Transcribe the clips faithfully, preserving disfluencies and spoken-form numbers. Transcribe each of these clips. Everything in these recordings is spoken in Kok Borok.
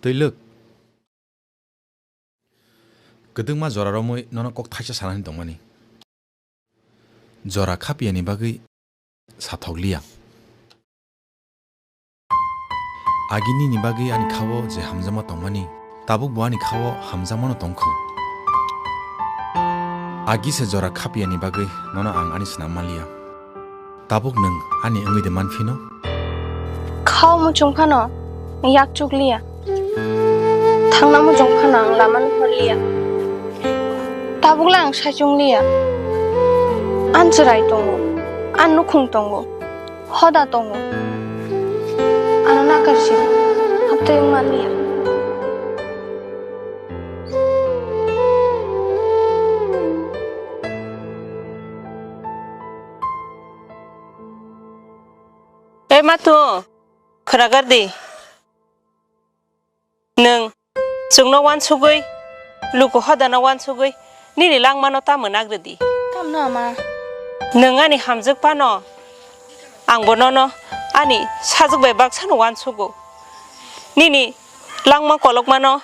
Twi lwk. Kwdwkma jora romwi nono kok thaisa sanani tongmani. Jora khapiyani bagwi sathok liya. Agi nini bagwi ani khao je hamjakma tongmani, tabuk bo ani khao hamjakmano tongkhu. Agi se jora khapiyani bagwi nono ang ani swnam manliya. Tabuk nwng ani wngwi de manphino? Khao muchung phano yak chukliya. Thangna muchung phano ang lama nuhorliya. Tabukle ang saichungliya. Ang chwrai tongo, ang nukhung tongo, hoda tongo. Ano nakarsi haptwi wng manliya. Ei matu, khwnagar di. Nwng chwngno uansugwi, luku hodano uansugwi, nini langmano tamo nagridi. Tamno ama? Nwng ani hamjwk phano, angbo nono ani sajwk bai baksano uansugo. Nini langma kolokmano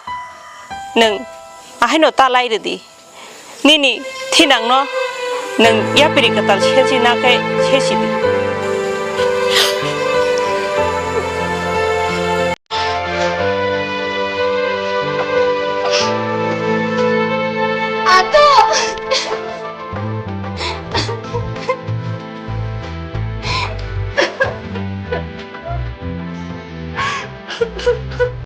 nwng ahaino ta lai rwdi. Nini thinangno nwng yapiri kwtal sesi nakhe sesi di.